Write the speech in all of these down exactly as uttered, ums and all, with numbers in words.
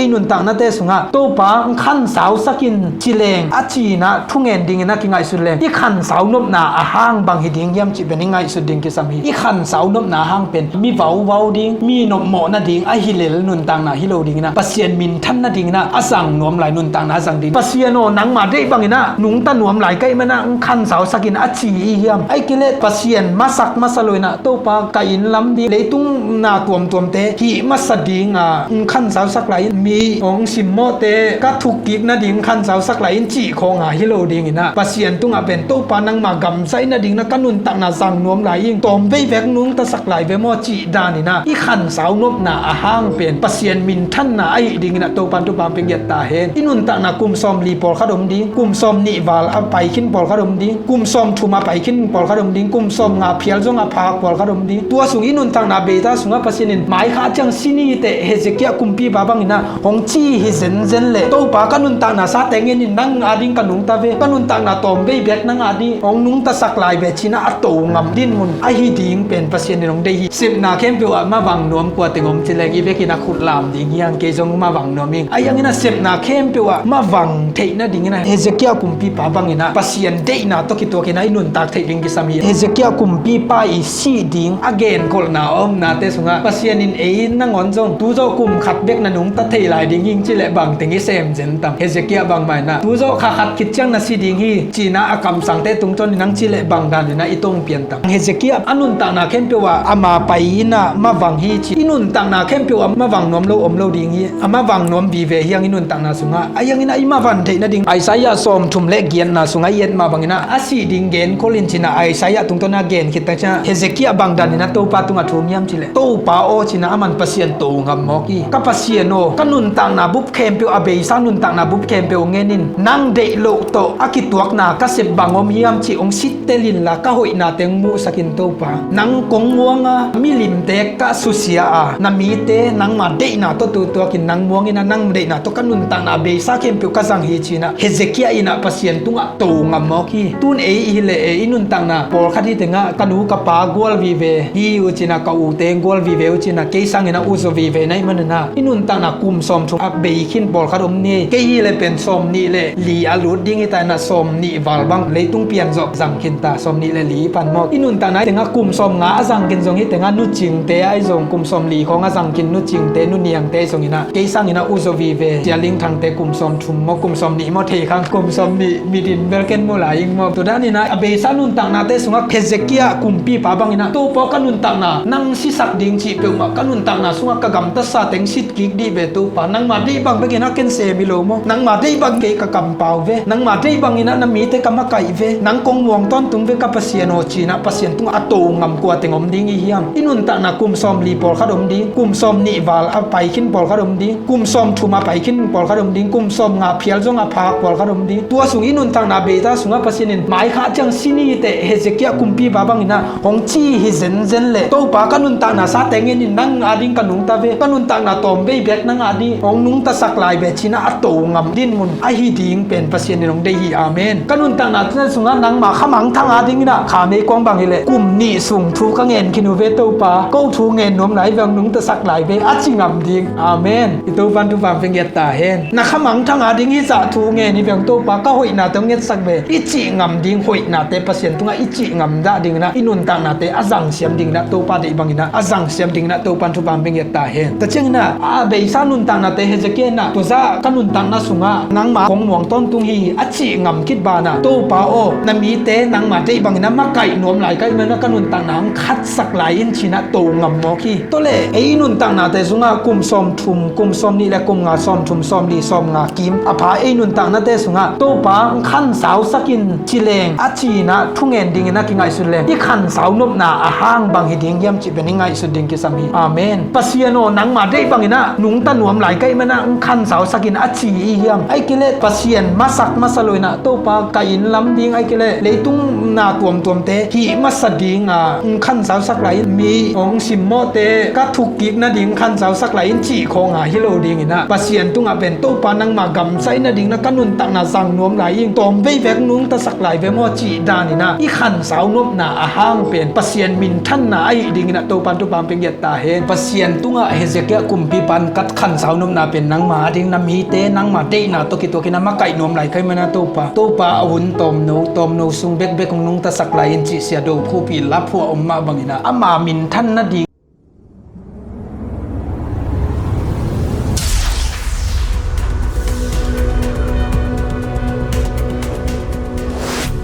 I nuntaknate sungah Topa, khansau sakin ci leng a ci-in ah thungen dingin a kingaihsut leng i khansau nopna a hang bang hi ding hiam cih pen i ngaihsut ding kisam hi. I khansau nopna a hang pen mi vauvau ding, mi nopmawh nading ahi lel nuntakna hi lo dingin ah Pasian minthan nadingin ah a zang nuam lai nuntakna a zang ding. Pasian aw, nangma deih bangin ah nungta nuam lai ka hih manin ah khansau sakin a ci i hiam? Ahih kei leh Pasian masak masa lo-in ah Topa, ka inn lam ding, leitung na tuamtuamte hih masa ding a khansau sak lai in, mi hong simmawhte ka thukkik nading khansau sak lai in cih khawng a hi lo dingin ah Pasian tungah pen Topa, nangma gam zaih nadingin ah ka nuntakna zang nuam lai ing, tawmvei bek nungta sak lai ve maw cih danin ah i khansau nopna a hang pen Pasian minthanna ahih dingin ah Topa in thupha hong pia ngiat ta hen. I nuntakna kum sawmli pawlkhat om ding, kum sawmnih val a pai khin pawlkhat om ding, kum sawmthum a pai khin pawlkhat om ding, kum sawmnga phial zong a phak pawlkhat om ding. Tua sung i nuntakna beisa sungah Pasian in mai kha ciang si ni teh, Hezekiah kumpipa bangin ah hong ci hi zenzen leh, Topa, ka nuntakna sate ngen in, nang a ding ka nungta ve, ka nuntakna tawmvei bek nang a ding hong nungta sak lai ve, ci-in ah a to ngam dinmun ahi ding pen Pasian in hong deih hi. Sepna khempeuh ah mavang nuam kua teng om ci leng, i vekin a khut lam ding hi hang, kei zong mavang nuam ing. Ahi hangin ah sepna khempeuh ah mavang theih nadingin ah Hezekiah kumpipa bangin ah Pasian deihna tawh kituakin ah i nuntak theih ding kisam hi. Hezekiah kumpipa i sih ding a genkholhna a omnate sungah Pasian in ei nangawn zong tu zawh kum khat bek na nungta thei lai ding hi ing ci leh bang teng i sem zen tam? Hezekiah bangmah in ah tu zawh kha khat khit ciang na si ding hi, ci-in ah a kamsangte tungtawnin hong ci leh bang danin ah i tawh hong pian tam? Hezekiah a nuntakna khempeuh ah ama pai in ah mavang hi ci. I nuntakna khempeuh ah mavang nuam lo om lo ding hi. A mavang nuam vive hi hang i nuntakna sungah. Ahi hangin ah i mavan theih nading Isaiah sawmthum le giatna sungah i et mah bangin ah a sih ding genkhol in, ci-in ah Isaiah tungtawn a gen khit tak ciangah Hezekiah bang danin ah Topa tungah thum hiam ci leh, Topa aw, ci-in ah aman Pasian to ngam mawk hi. Ka Pasian aw, ka nuntakna bup khempeuh, a beisa nuntakna bup khempeuh ngen in, nang deih loh tawh a kituakna ka sep bang om hiam cih hong sit tel inla, ka hoihna teng muhsak in Topa. Nang kong muang a, milimte ka susia a, na mite nangma deihna tawh tutuakin nang muang in ah, nang deihna tawh ka nuntakna beisa khempeuh ka zang hi, ci-in ah Hezekiah in ah Pasian tungah to ngam mawk hi. Tun ei i hi leh, ei i nuntakna pawlkhat hi tengah ka nu ka pa gual vive hi uh, ci-in ah ka ute gual vive uh, ci-in ah kei sangin ah uzaw vive na hih manin ah i nuntakna kum sawmthum a bei khin pawlkhat om ni. Kei hi leh pen sawmnih le li a lut ding hi ta in ah sawmnih val bang leitung pian zawh zang khin ta, sawmnih le li pan maw. I nuntakna hi tengah kum sawmnga a zang khin zong hi tengah nucingte ahi zong, kum sawmli khawng a zang khin nucingte, nuniangte zongin ah kei sangin ah uzaw vive, Sia Ling Thangte kum sawmthum maw, kum sawmnih maw, thei khang, kum sawmnih, midin bel ken mu lai ing maw. Tua danin ah a beisa nuntaknate sungah Hezekiah kumpipa bangin ah Topa aw, ka nuntakna nang sisak ding cih peuhmah ka nuntakna sungah ka gamtasa teng sit kik dih ve Topa, nangma deih bang bekin ah ken sem hi lo maw, nangma deih bang kei ka kampau ve, nangma deih bangin ah na mite ka makaih ve, nang kong muang tawntung ve ka Pasian aw, ci-in ah Pasian tungah a to ngam kua teng om ding i hiam? I nuntakna kum sawmli pawlkhat om ding, kum sawmnih val a pai khin pawlkhat om ding, kum sawmthum a pai khin pawlkhat om ding, kum sawmnga phial zong a phak pawlkhat om ding. Tua sung i nuntakna beisa sungah Pasian in mai kha ciang si ni teh, Hezekiah kumpipa bangin ah hong ci hi zenzen leh, Topa, ka nuntakna sate ngen in, nang a ding ka nungta ve, ka nuntakna tawmvei bek nang a ding hong nungta sak lai ve, ci-in ah a to ngam dinmun ahi ding pen Pasian in hong deih hi. Amen. Ka nuntakna sungah nangma khamangthang a dingin ah kha mei kuang bang hi leh kum nih sung thu ka ngen khin uh ve Topa, ko thu ngen nuam lai ve, hong nungta sak lai ve, a ci ngam ding. Amen. I Topa in thupha hong pia ngiat ta hen. Na khamangthang a ding hizah thu ngen hi ve hong Topa, ka hoihna tawh ngetsak ve, i cih ngam ding hoihnate Pasian tungah i cih ngam dah dingin ah i nuntaknate a zang siam dingin ah Topa deih bangin ah a zang siam dingin ah Topa in thupha hong pia ngiat ta hen. Tua ciangin ah a beisa nuntaknate Hezekiah in ah tua zah ka nuntakna sungah nangma kong muang tawntung hi a cih ngam khit banah Topa aw, na mite nangma deih bangin ah makaih nuam lai ka hih manin ah ka nuntakna hong khatsak lai in, ci-in ah to ngam mawk hi. Tua leh ei i nuntaknate sungah kum sawmthum, kum sawmnih le kum nga, sawmthum, sawmli, sawmnga kim a pha ei nuntaknate sungah Topa khansau sakin ci leng a ci-in ah thungen dingin a kingaihsut leng i khansau nopna a hang bang hi ding hiam cih pen i ngaihsut ding kisam hi. Amen. Pasian aw, nangma deih bangin ah nungta nuam lai ka hih manin ah khansau sakin a ci i hiam? Ahih kei leh Pasian masak masa lo-in ah Topa, ka inn lam ding, ahih kei leh leitung na tuamtuamte hih masa ding a khansau sak lai in, mi hong simmawhte ka thukkik nading khansau sak lai in cih khawng a hi lo dingin ah Pasian tungah pen Topa nangma gam zaih nadingin ah ka nuntakna zang nuam lai ing, tawmvei bek nungta sak lai ve maw cih danin ah i khansau nopna a hang pen Pasian minthanna ahih dingin ah Topa in thupha hong pia ngiat ta hen. Pasian tungah Hezekiah kumpipa in ka khansau Nopna pen nangma a ding, na mite nangma deihna tawh kituakin a makaih nuam lai ka hih manin ah Topa, Topa a hun tawmno, tawmno sung bekbek hong nungtasak lai in cih Sia Do Khup i lap uh a om mah bangin ah ama minthan nading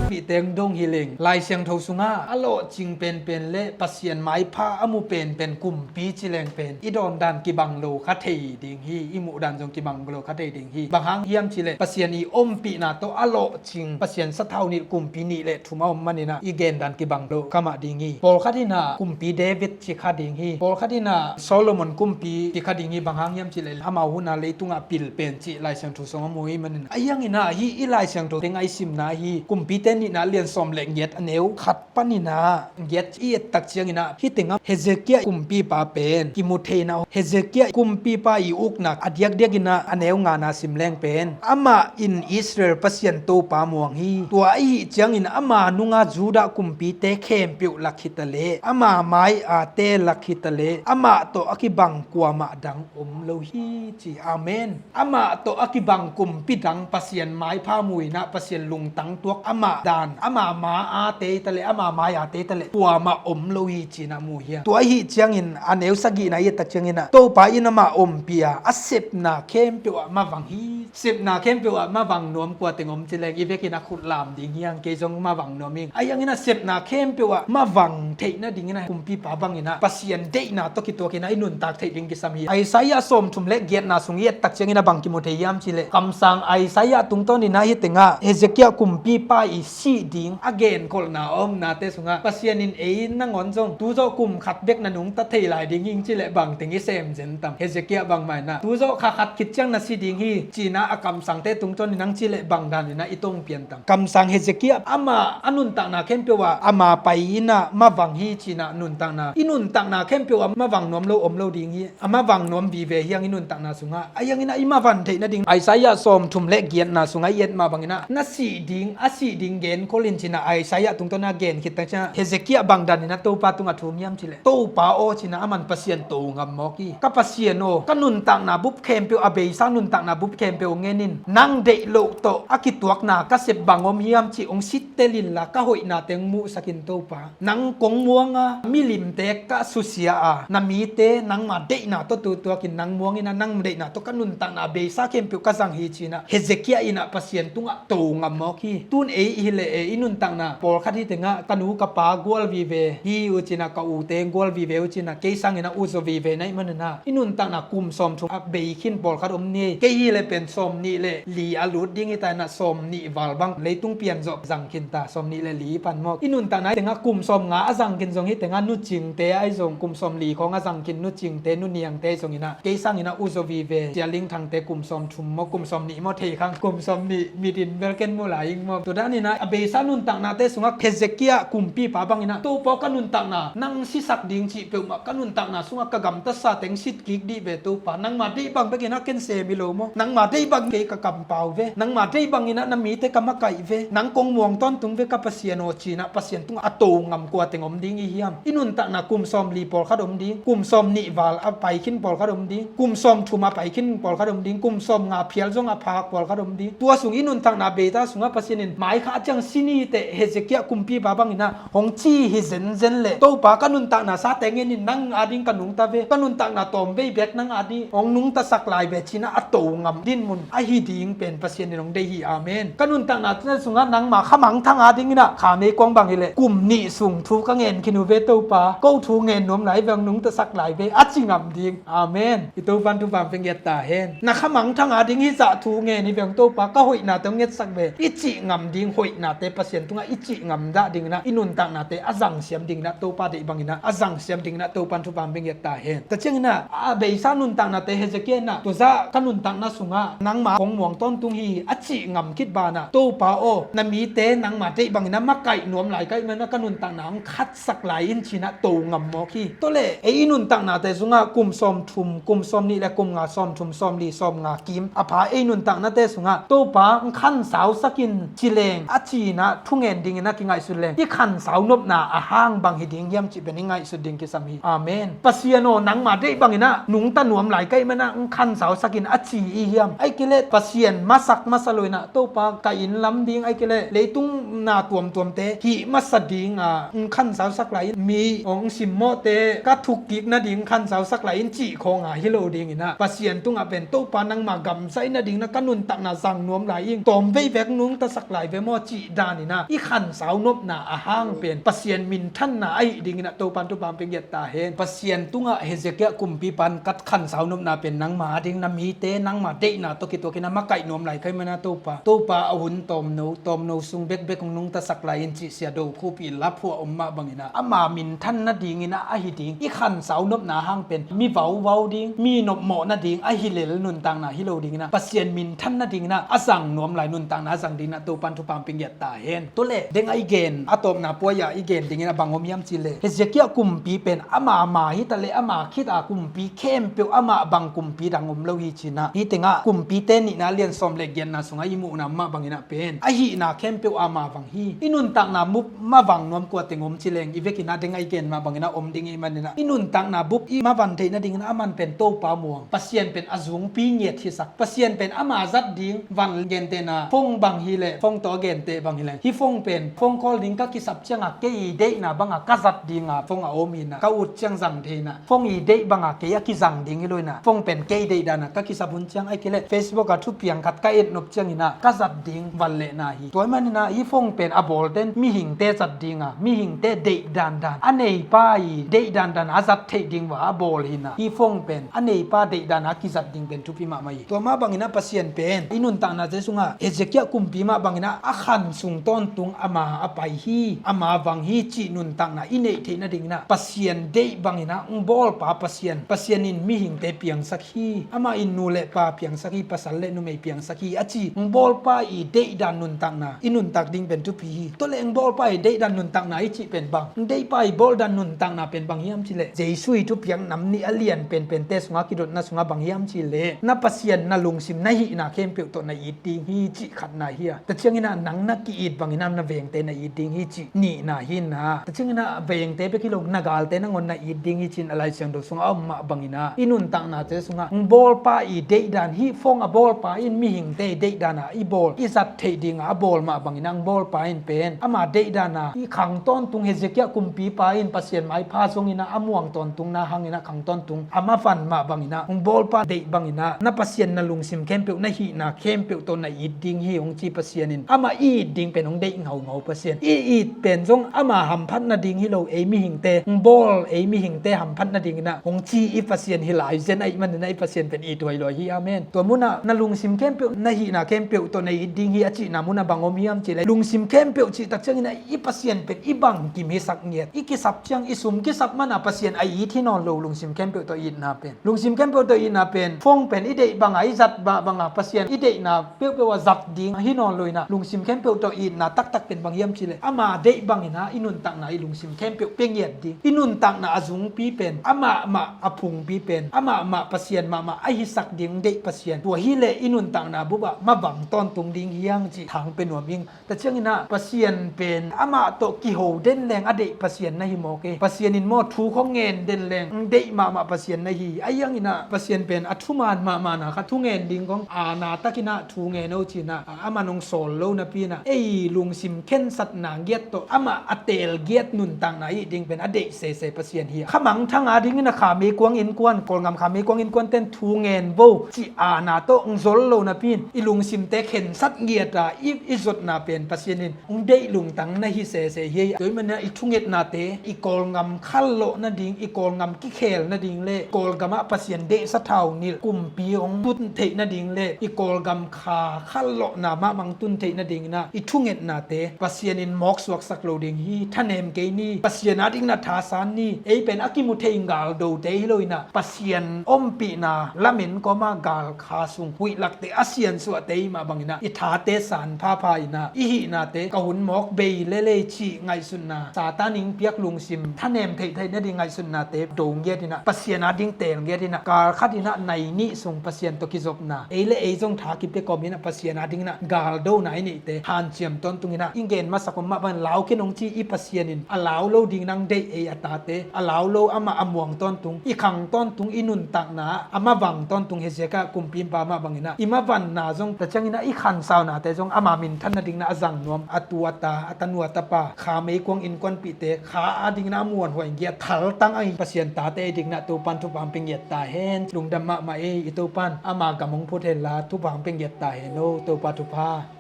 mite hong dong hi leng, Lai Siangtho sungah a lawhcing penpen le Pasian maipha a mu penpen kumpi ci leng pen i dawndan kibang lo kha thei ding hi, i muhdan zong kibang lo kha thei ding hi. Bang hang hiam cih leh Pasian i ompihna tawh a lawhcing Pasian sathau nih kumpi nih le thum a om manin ah i gendan kibang lo kha mah ding hi. Pawlkhat in ah kumpi David ci kha ding hi. Pawlkhat in ah Solomon kumpi ci kha ding hi. Bang hang hiam cih leh amau hun a leitungah pil pen cih Lai Siangtho sung a mu hi manin ah. Ahi hangin ah hih i Lai Siangtho teng a i simna hi, Kumpite nihna lian sawm le giat a neu khat panin ah giat i et tak ciangin ah hih tengah Hezekiah kumpipa pen kimu theihna, Hezekiah kumpipa i ukna a diakdiakin ah a neu ngana sim leng pen, amah in Israel Pasian Topa muang hi. Tua ahih ciangin ama nunga Judah kumpite khempeuh lak hi ta leh, ama mai-ate lak hi ta leh, amah tawh a kibang kuamah dang om lo hi ci. Amen. Amah tawh a kibang kumpi dang, Pasian maipha mu in ah, Pasian lungtang tuak, amah dan, ama ma-ate hi ta leh, ama mai-ate hi ta leh, kuamah om lo hi ci-in ah mu hi. Tua ahih ciangin a neu sagihna i et tak ciangin ah Topa in amah ompih a, a sepna khempeuh ah mavang hi. Sepna khempeuh ah mavang nuam kua teng om ci leng i vekin a khut lam ding hi hang, kei zong mavang nuam ing. Ahi hangin ah sepna khempeuh ah mavang theih nadingin ah kumpipa bangin ah Pasian deihna tawh kituakin ah i nuntak theih ding kisam hi. Isaiah sawmthum le giatna sung i et tak ciangin ah bang kimu thei hiam cih leh, kamsang Isaiah tungtawnin ah hih tengah Hezekiah kumpipa i sih ding a genkholhna a omnate sungah Pasian in ei nangawn zong tu zawh kum khat bek na nungta thei lai ding hi ing cih leh bangteng i sem zen tam? Hezekiah bangmah in ah tu zawh kha khat khit ciang na si ding hi ci-in ah a kamsangte tungtawnin ah cih leh bangdanin ah i tongpian tam? Kamsang Hezekiah amah a nuntakna khempeuh ah ama pai in ah mavang hi ci-in ah nuntakna, i nuntakna khempeuh ah mavang nuam lo om lo ding hi. A mavang nuam vive hi hang i nuntakna sungah. Ahi hangin ah i mavang theih nading Isaiah sawmthum le giatna sungah i et mah bangin ah na sih ding, a sih ding genkholh in ci-in ah Isaiah tungtawn a gen khit tak ciangah Hezekiah bangdanin ah Topa tungah thum hiam cih leh, Topa aw, ci-in ah aman Pasian to ngam mawk hi. Ka Pasian aw, ka nuntakna bup khempeuh, a beisa nuntakna bup khempeuh hong en in, nang deih loh tawh a kituakna ka sep bang om hiam cih hong sittel inla ka hoihna teng muhsak in Topa. Nang kong muang a, milimte ka susia a, na mite nangma deihna tawh tutuakin nang muang in ah nang deihna tawh ka nuntakna beisa khempeuh ka zang hi ci-in ah Hezekiah in ah Pasian tungah to ngam mawk hi. Tun ei i hi leh, ei i nuntakna pawlkhat hih tengah ka nu ka pa gual vive hi uh ci-in ah, ka ute gual vive uh ci-in ah, kei sangin ah uzaw vive na hih manin ah i nuntakna kum sawmthum a bei khin pawlkhat om ni. Kei hi leh pen sawmnih le li a lut ding hi ta in ah, sawmnih val bang leitung pian zawh zang khin ta, sawmnih le li pan mawk. I nuntakna hih tengah kum sawmnga a zang khin zong hih tengah nucingte ahi zong, kum sawmli khawng a zang khin nucingte, nuniangte ahi zongin ah kei sangin ah uzaw vive, Sia Ling Thangte kum sawmthum maw, kum sawmnih maw, thei khang, kum sawmnih mitin bel ken mu lai ing maw. Tua danin ah a beisa nuntaknate sungah Hezekiah kumpipa bangin ah, Topa aw, ka nuntakna nang sisak ding cih peuhmah ka nuntakna sungah ka gamtatsa teng sit kik dih ve Topa. Nangma deih bang bekin ah ken sem hi lo maw. Nangma deih bang kei ka kampau ve. Nangma deih bangin ah na mite ka makaih ve. Nang kong muang tawntung ve ka Pasian aw, ci-in ah Pasian tungah a to ngam kua teng om ding i hiam? I nuntakna kum sawmli pawlkhat om ding, kum sawmnih val a pai khin pawlkhat om ding, kum sawmthum a pai khin pawlkhat om ding, kum sawmnga phial zong a phak pawlkhat om ding. Tua sung i nuntakna beisa sungah Pasian in mai kha ciang si ni teh, Hezekiah kumpipa bangin ah hong ci hi zenzen leh, Topa, ka nuntakna sa teng en in, nang ading ka nungta ve, ka nuntakna tawmvei bek nang ading hong nungtasak lai ve, ci-in ah a to ngam dinmun ahi ding pen Pasian in hong deih hi. Amen. Ka nuntaknate sungah nangma khamangthang adingin ah, kha meikuang bang hi leh kum nih sung thu ka ngen khin uh ve Topa, ko thu ngen nuam lai ve, hong nungtasak lai ve, a ci ngam ding. Amen. I Topa'n thupha hong pia ngiat ta hen. Na khamangthang ading hih zah thu ngen hi ve hong Topa, ka hoihna teng hong ngetsak ve, i cih ngam ding hoihnate Pasian tungah i cih ngam dah dingin ah, i nuntaknate a zangsiam dingin ah, Topa deih bangin ah a zangsiam dingin ah Topa'n thupha hong pia ngiat ta hen. Tua ciangin ah a beisa nuntaknate, Hezekiah in ah, tua zah ka nuntakna sungah nangma kong muang tawntung hi a cih ngam khit banah, Topa aw, na mite nangma deih bangin ah makaih nuam lai ka hih manin ah ka nuntakna hong khat sak lai in, ci-in ah to ngam mawk hi. Tua leh ei i nuntaknate sungah kum sawmthum, kum sawmnih le kum nga, sawmthum, sawmli, sawmnga kim a pha ei nuntaknate sungah Topa, hong khansausak in ci leng a ci inah thungen dingin a kingaihsut leng i khansau nopna a hang bang hi ding hiam cih pen i ngaihsut ding kisam hi. Amen. Pasian aw, nangma deih banginah nungta nuam lai ka hih manah ng khansau sakin a ci i hiam? Ahih kei leh Pasian masak masa lo inah Topa ka inn lam ding ahih kei leh leitung na tuamtuamte hih masa dinga ng khansau sak lai in mi hong simmawhte ka thukkik nading khansau sak lai in cih khawnga hi lo dinginah Pasian tungah pen Topa nangma gamzai nading na ka nuntakna zang nuam lai ing, tawm veivek nungta sak lai ve maw cih daninah i khansau nopna a hang pen Pasian minthanna ahih dinginah Topan thupha pia ngiat ta hen. Pasian tungah Hezekiah kumpipan ka khansau nopna pen nangma ading na mite nangma deihna tawh kituakin a makaih nuam lai ka hih manah Topa, Topa a hun tawmno tawmno sung bekbek hong nungta sak lai in cih Sia Do Khup i laphuah om mah banginah ama minthan nadinginah ahi ding i khansau nopna hang pen mi vauvau ding mi nopmawh nading ahi lel nuntakna hi lo dinginah Pasian minthan nadinginah a zang nuam lai nuntakna a zang dinginah Topan thupha pia ngiat ta hen. Tua le deng a i gen a tawpna puai-ah i gen dingin a bang om hiam cih leh Hezekiah kumpi pen ama ma hita le ama khita kumpi khempeuh amah bang kumpi dang om lo hi cinah hih tengah Kumpite nihna lian sawm le giatna sungah i muhna mah banginah pen ahihna khempeuh ama vang hi. I nuntakna mup mavang nuam kua teng om ci leng i vekinah deng a i gen mah banginah om ding i hih maninah i nuntakna bup i mavan theih nadingin aman pen Topa muang, Pasian pen a zungpi ngiat hisak, Pasian pen ama zat ding van gentehna phone bang hi leh phone tawh a genteh bang hi leh hih phone pen phone call ding ka kisap cianga kei i deihna banga ka zat dinga phone a om hinah ka ut ciang zang thei inah phone i deih banga kei a kizang ding hi lo inah phone pen kei deih dana ka kisap hun ciang ahih kei leh Facebook a thupiang khat ka et nop cianginah ka zat ding van lehna hi. Tua hih maninah hih phone pen a bawlten mihingte zat dinga mihingte deih dandan a neipa i deih dandan a zat theih ding va a bawl hinah hih phone pen a neipa deih dana a kizat ding pen thupi mahmah hi. Tua mah banginah Pasian pen i nuntaknate sungah Hezekiah kumpi mah banginah a khan sung tawntung ama a pai hi, ama vang hi cih nuntakna i neih theih nadinginah Pasian deih banginah ng bawlpa Pasian, Pasian in mihingte piangsak hi. Amah in nu le pa piangsak hi, pasal le numei piangsak hi a ci ng bawlpa i deihdan nuntakna i nuntak ding pen thupi hi. Tua le ng bawlpa i deihdan nuntakna i cih pen bang, ng deihpa i bawldan nuntakna pen bang hiam cih leh Jesu i thupiak nam nih a lian penpente sungah kidotna sungah bang hiam cih leh na Pasian na lungsim na hihna khempeuh tawh na it ding hi cih khatna hi a, tua cianginah nang na ki-it banginah na vengte na it ding hi cih nihna hi inah, tua cianginah vengte bek hi lo na galte nangawn na it ding hi ci-in a Lai Siangtho sungah a om mah banginah i nuntaknate sungah ng bawlpa i deihdan hih phone a bawlpa in mihingte i deihdan a i bawl i zat theih dinga a bawl mah banginah ng bawlpa in pen ama deihdan a i khang tawntung Hezekiah kumpipa in Pasian maipha zonginah a muang tawntungna hanginah khang tawntung a mavan mah banginah ng bawlpa deih banginah na Pasian na lungsim khempeuh na hihna khempeuh tawh na it ding hi hong ci Pasian in amah i it ding pen hong deih ngaungau Pasian i it pen zong ama hamphat nading hi lo, ei mihingte ng bawl ei mihingte hamphat nadinginah hong ci i Pasian hi lai zen ahih maninah i Pasian pen it huai luai hi. Amen. Tua munah na lungsim khempeuh na hihna khempeuh tawh na it ding hi a cihna munah bang om hiam cih leh lungsim khempeuh cih tak cianginah i Pasian pen i bangkim hisak ngiat, i kisap ciang i sum kisap mana Pasian a it hi nawn lo. Lungsim khempeuh tawh itna pen, lungsim khempeuh tawh itna pen phone pen i deih banga i zat banga Pasian i deihna peuhpeuh a zat ding hi nawn lo inah lungsim khempeuh tawh itna taktak pen bang hiam cih leh ama deih banginah i nuntakna i lungsim khempeuh pia ngiat ding, i nuntakna a zungpi pen amah mah a phungpi pen amah mah Pasian mahmah a hisak ding deih Pasian tua hi leh i nuntakna bupah mavang tawntung ding hi hang cih thang pia nuam ing. Tua cianginah Pasian pen amah tawh kiho den leng a deih Pasian na hi mawk e. Pasian in maw thu khong ngen den leng ng deih mahmah Pasian na hi. Ahi hanginah Pasian pen a thuman mahmahna khat thungen ding kong aana takinah thu ngen o cinah a, aman hong sawl lo napi inah ei lungsim khensatna ngiat tawh amah a teel giat nuntakna i hih ding pen a deih sese Pasian hi a. Kha mangthang a dingin a kha meikuang innkuan, Kawlngam kha meikuang innkuanten thu ngen vo cih aana tawh ng zol lo napi in i lungsimte khensat ngiat a i, i zotna pen Pasian in ng deih lungtang na hi sese hi. Tua hih maninah i thungetnate i Kawlngam khalh lawh nading, i Kawlngam kikhel nading le Kawlgamah Pasian deihsa thau nilh kumpi hong tun theih nading le i Kawlgam kha khalh lawhna mahmah tun theih nadinginah i thungetnate Pasian in mawk suaksak lo ding hi. Thanem kei ni, Pasian a dingin a thasan ni. Ei pen a kimu thei galdote hi lo inah Pasian ompihna lamen kawma galkha sung huihlakte a siansuahte i hih mah banginah i thate san phapha inah i hihnate ka hun mawk bei lelei cih ngaihsutna, Satan in piak lungsim thanem theihtheih nading ngaihsutnate do ngiat inah Pasian a ding teel ngiat inah galkhat inah nai nih sung Pasian tawh kizopna, ei le ei zong tha kipia kawm inah Pasian a dinginah galdona i neihte han siam tawntung inah, i gen masak om mah bangin lau kei nong ci i Pasian in a lau lo ding nang deih ei a tate, a lau lo amah a muang tawntung, i khang tawntung, i nuntakna a mavang tawntung hi ziakah kumpipa mah banginah i mavanna zong ta cianginah i khansaunate zong ama minthanna dinginah a zang nuam, a tu a ta, a tanu a tapa, kha meikuang innkuanpihte kha a dinginah a muanhuai ngiat thaltang a hi Pasian tate dinginah Topan thupha hong pia ngiat ta hen. Lungdam mahmah ei, i Topan ama gam hong phut henla thupha hong pia ngiat ta hen lo, Topa thupha.